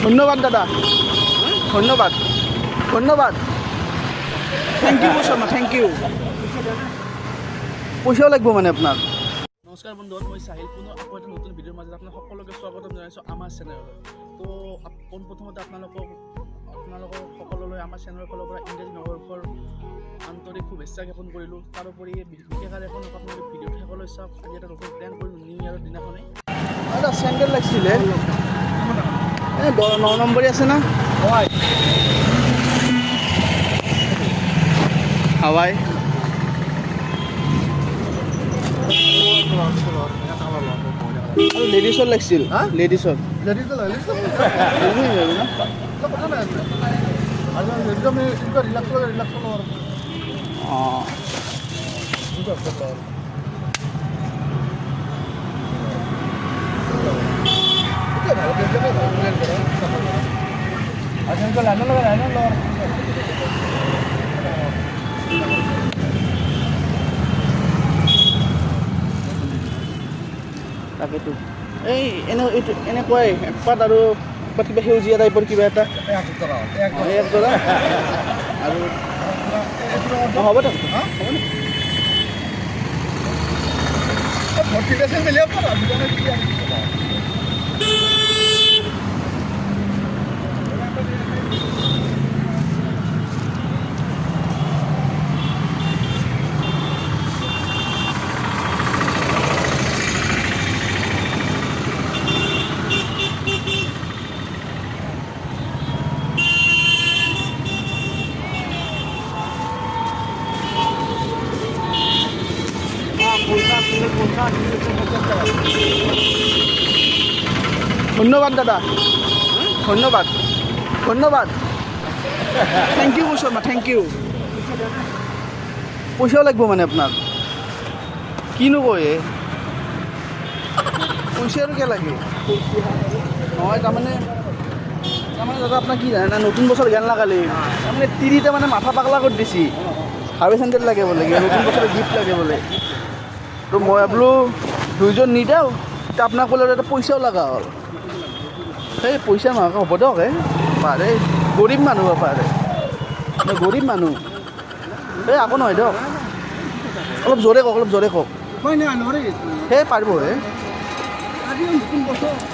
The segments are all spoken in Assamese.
ধন্যবাদ দাদা, ধন্যবাদ, ধন্যবাদ। Thank you Sharma, thank you. পইচাও লাগিব মানে আপোনাক। নমস্কাৰ বন্ধুসকল, মই চাহিল, পুনৰ আকৌ এটা নতুন ভিডিঅ'ৰ মাজত আপোনাক সকলোকে স্বাগতম জনাইছোঁ আমাৰ চেনেললৈ। তো পোনপ্ৰথমতে আপোনালোকৰ সকলোলৈ আমাৰ চেনেলৰ ফালৰ পৰা ইংৰাজী নৱবৰ্ষৰ আন্তৰিক শুভেচ্ছা জ্ঞাপন কৰিলোঁ। তাৰোপৰি বিশেষ আৰু এখন আপোনালোকে ভিডিঅ'টো শেষলৈ চাওক। আজি এটা নতুন প্লেন কৰিলোঁ নিউ ইয়াৰৰ দিনাখনেই। এটা চেণ্ডেল লাগিছিলে, এই 9 নম্বৰী আছে না? হাৱাই। আৰু লেডিছৰ লাগিছিল। হা? লেডিছৰ। অঁ, তাকেতো। এই এনে এইটো এনেকুৱাই একপাত আৰু একপাত কিবা সেউজীয়া টাইপৰ কিবা এটা, এই একযোৰা আৰু হ'ব দিয়ক, হ'ব দিয়ক। ধন্যবাদ দাদা, ধন্যবাদ, ধন্যবাদ। Thank you Sharma, thank you. পইচাও লাগিব মানে আপোনাক? কিনো কয়, পইচা আৰু কিয় লাগে? নহয়, তাৰমানে দাদা, আপোনাক কি জানে না, নতুন বছৰ জ্ঞান লাগালে তাৰমানে তিৰিতে মানে মাথা পাগলা কৰি দিছি। হাৱে চেণ্ডেল লাগে বোলে, কিবা নতুন বছৰৰ গিফ্ট লাগে বোলে। তো মই ভাবলোঁ দুইজন নি দিওঁ। এতিয়া আপোনাক বোলে এটা পইচাও লগা হ'ল। সেই পইচা নোহোৱাকৈ হ'ব দিয়ক। এই পাৰে গৰীব মানুহ, পাৰে মই গৰীব মানুহ। এই একো নহয় দিয়ক। অলপ জোৰে কওক, অলপ জোৰে কওক। সেই পাৰিব হে।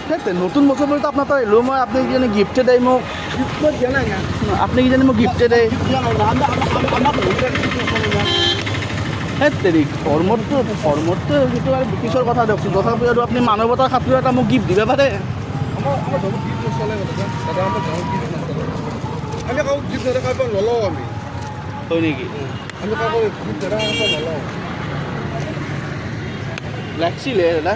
সেই নতুন বছৰ বুলিতো আপোনাৰ তাত আহিলোঁ মই। আপুনি কিজানি গিফ্টে দিয়ে মোক, আপুনি কিজানি মোক গিফ্টে দিয়ে। সেই তেৰি ধৰ্মততো সেইটো আৰু পিছৰ কথা দিয়কচোন। তথাপিও আৰু আপুনি মানৱতাৰ খাতিৰত এটা মোক গিফ্ট দিব পাৰে। আমি কাকো গিফ্ট নেদা, কাৰোবাৰ নলওঁ আমি। হয় নেকি? আমি কাকো গিফ্ট নেদা, কাৰোবাৰ নলওঁ। লাগছিলে দাদা।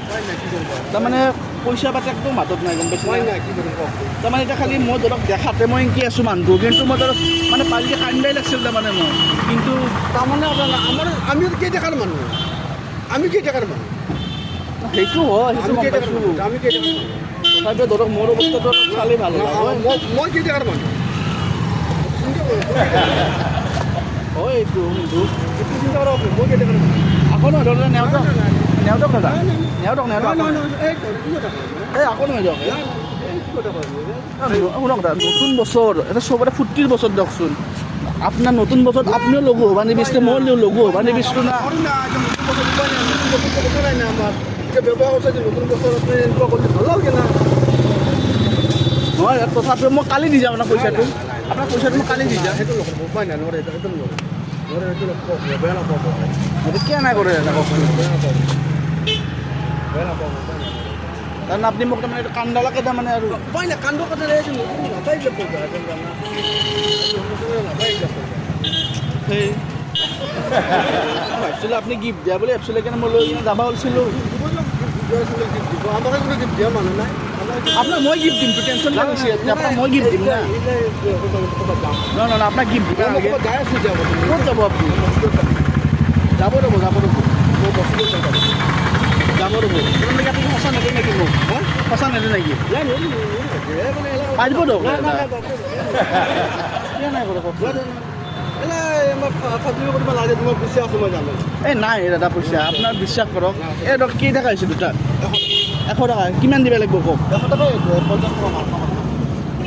উপায় নাই, কি কৰিব? তাৰমানে পইচা পাতি একদম হাতত নাই, গম পাইছে? উপায় নাই, কি কৰিম কওক? তাৰমানে এতিয়া খালি মই ধৰক দেখাতে মই এনকে আছোঁ মানুহটো, কিন্তু মই ধৰক মানে পাৰিলে কান্দাই লাগছিল। তাৰমানে মই কিন্তু তাৰমানে আপোনাৰ আমাৰ আমি কেই টকাৰ মানুহ, আমি কেই টকাৰ মানুহ? সেইটো হয়, সেইটো আমি গম কেই টকাৰ পাইছোঁ। মানুহ, আমি কেই টকাৰ মানুহ? তথাপিও ধৰক মোৰ অৱস্থাটো অলপ চালেই ভাল হ'ল। মই কেই টকাৰ মানুহ, চিন্তা কৰক। হয়, এইটো কিন্তু এইটো চিন্তা কৰক আপুনি, মই কেই টকাৰ মানুহ। আকৌ নহয় দাদা, নেওঁতক, নেওঁতক দাদা, নেওঁতক, নেওঁতক। নহয়, নহয়, এই কি কথা কয়? এই আকৌ নহয় দিয়ক। নাই, এই কি কথা কয়? শুনক দাদা, নতুন বছৰ এটা চবৰে ফূৰ্তিৰ বছৰ দিয়কচোন। আপোনাৰ নতুন বছৰত আপুনিও লঘু হ'ব নিবিচাৰে, ময়ো লঘু হ'ব নিবিচাৰোঁ না। আৰু না, এতিয়া নতুন বছৰ উপায় নাই, নতুন বছৰ কথা নাই না আমাৰ। এতিয়া ব্যৱহাৰ কৰিছে যে নতুন বছৰ আপুনি এনেকুৱা কৰিলে ভাল নালাগে না। নহয়, তথাপিও মই কালি দি যাম আপোনাৰ পইচাটো, আপোনাৰ পইচাটো মই কালি দি যাম। সেইটো নকৰিব, উপায় নাই, নোৱাৰে, সেইটো নোৱাৰে, নোৱাৰে, সেইটো নকৰিব, বেয়া নাপাব। সেইটো কিয় নাই কৰে দাদা, কওকচোন? বেয়া নাপাব, বেয়া নাপাব, উপায় নাই। কাৰণ আপুনি মোক তাৰমানে এইটো কান্দালাকে তাৰমানে আৰু উপায় নাই, কান্দো কথা নাই, এইটো নতুন নাপায় এইবিলাক কৰিব, এইটো জানা। এইটো নতুন নাপায় এইবিলাক কৰিব। সেই মই ভাবছিলোঁ আপুনি গিফ্ট দিয়া বুলি ভাবছিলোঁ, সেইকাৰণে মই লৈ কিনে যাব ওলছিলোঁ। দিব দিয়ক, গিফ্ট দিব আছিলে, গিফ্ট দিব। আমাকে কোনো গিফ্ট দিয়া মানুহ নাই। আপোনাক মই গিফ্ট দিমতো, টেনশ্যন কিয় লৈছে আপুনি? আপোনাক মই গিফ্ট দিম না। নহয়, নহয়, আপোনাক গিফ্ট দিব নালাগে। যাই আছোঁ এতিয়া। ক'ত যাব আপুনি? যাব ৰ'ব, যাব ৰ'ব, মই বস্তুটো যাম। যাব ৰ'ব। আপোনালোকে আপুনি সঁচা নেদে নেকি মোক? সঁচা নেদে নেকি? পাৰিব দিয়ক। কিয় নাই কৰে কওকচোন? এই নাই দাদা, পইচা আপোনাৰ বিশ্বাস কৰক। এই ধৰক কেই টকা হৈছে দুটাত? 100 টকা। কিমান দিব লাগিব কওক? 100 টকা, 50 টকা।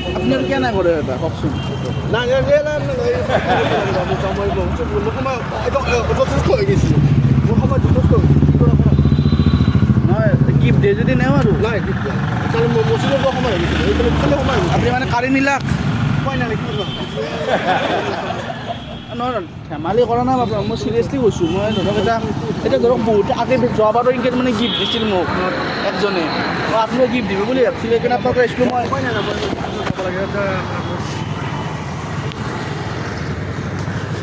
আপুনি আৰু কিয় নাই কৰে দাদা, কওকচোন। নাই নাই নাই নাই, মই যথেষ্ট হৈ গৈছিলোঁ, মোৰ সময় যথেষ্ট হৈ গৈছিল। নহয়, গিফ্ট দিয়ে যদি নেওঁ আৰু। নাই, গিফ্ট দিয়া সেইকাৰণে মই মছজিদত যোৱা সময় হৈ গৈছিল, সেইকাৰণে খালি সময় হৈ গৈছিল। আপুনি মানে কাঢ়ি নিলাক। উপায় নাই, কি কৰিব? নহয় নহয়, ধেমালি কৰা নাই আপোনাৰ, মই চিৰিয়াছলি কৈছোঁ। মই ধৰক এতিয়া ধৰক বহুতে আগে যোৱাবাৰো এনেকৈ মানে গিফ্ট দিছিল মোক একজনে। মই আপুনিও গিফ্ট দিব বুলি ভাবছিলোঁ, সেইকাৰণে আপোনাক আহিছিলোঁ মই। উপায় নাই, মই যাব লাগে।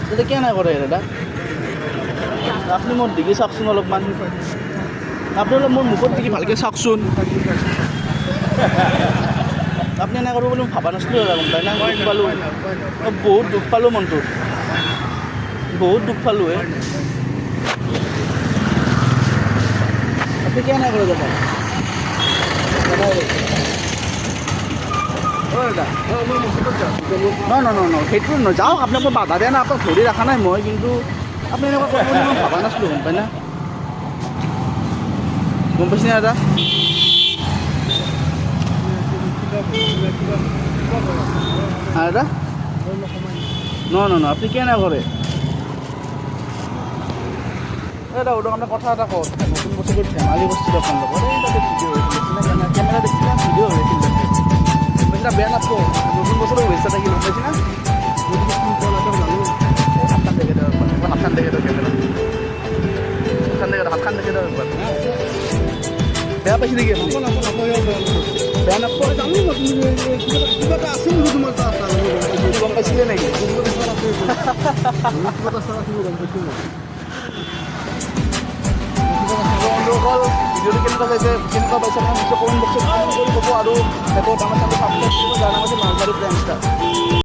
দাদা, কিয় নাই কৰে দাদা? আপুনি মোৰ দিগি চাওকচোন অলপমান। আপুনি অলপ মোৰ মুখত দিগি ভালকৈ চাওকচোন। আপুনি এনে কৰিব বুলি মই ভবা নাছিলোঁ দাদা, গম পাই না? দুখ পালোঁ, মই বহুত দুখ পালোঁ, মনটোত বহুত দুখ পালোঁ। হে, আপুনি কিয় নাই কৰে দাদা? অ' দাদা। মই মছজিদত যাম। নহয় নহয় নহয় নহয়, সেইটো নহয়। যাওক আপোনাক মই বাধা দিয়া নাই, আপোনাক ধৰি ৰখা নাই মই। কিন্তু আপুনি এনেকুৱা কৰিব বুলি মই ভবা নাছিলোঁ, গম পাই না? গম পাইছেনে দাদা? হা দাদা, নহয় নহয় নহয়, আপুনি কিয় নাই কৰে দাদা? ওদক আপোনাৰ কথা এটা কওঁ। নতুন বছৰটো ধেমালি কৰিছিলোঁ আপোনাৰ লগত। এই তাতে ভিডিঅ' হৈছিল দেখিছিলা? কেমেৰা দেখিছিলা, ভিডিঅ' হৈছিল তাতে। গম পাইছিনা? বেয়া নাপাব, নতুন বছৰৰ শুভেচ্ছা থাকিল, গম পাইছিনা? এই হাতখন দেখে দিয়ক একবাৰ, একবাৰ হাতখন দেখে দিয়ক কেমেৰা। হাতখন দেখে দিয়ক, হাতখন দেখে দিয়ক একবাৰ। বেয়া পাইছে নেকি আপুনি? বেয়া নাপাব। কিবা এটা আছে নেকি তোমাৰ তাত? গম পাইছিলে নেকি? কিবা এটা আছে, গম পাইছোঁ মই। বন্ধুসকল, ভিডিঅ'টো কেনেকুৱা চাইছে, কেনেকুৱা পাইছে, আপোনাৰ নিশ্চয় কমেণ্ট বক্সত কমেণ্ট কৰি ক'ব আৰু শেষত আমাৰ চেনেলটো ছাবস্ক্ৰাইব কৰিব।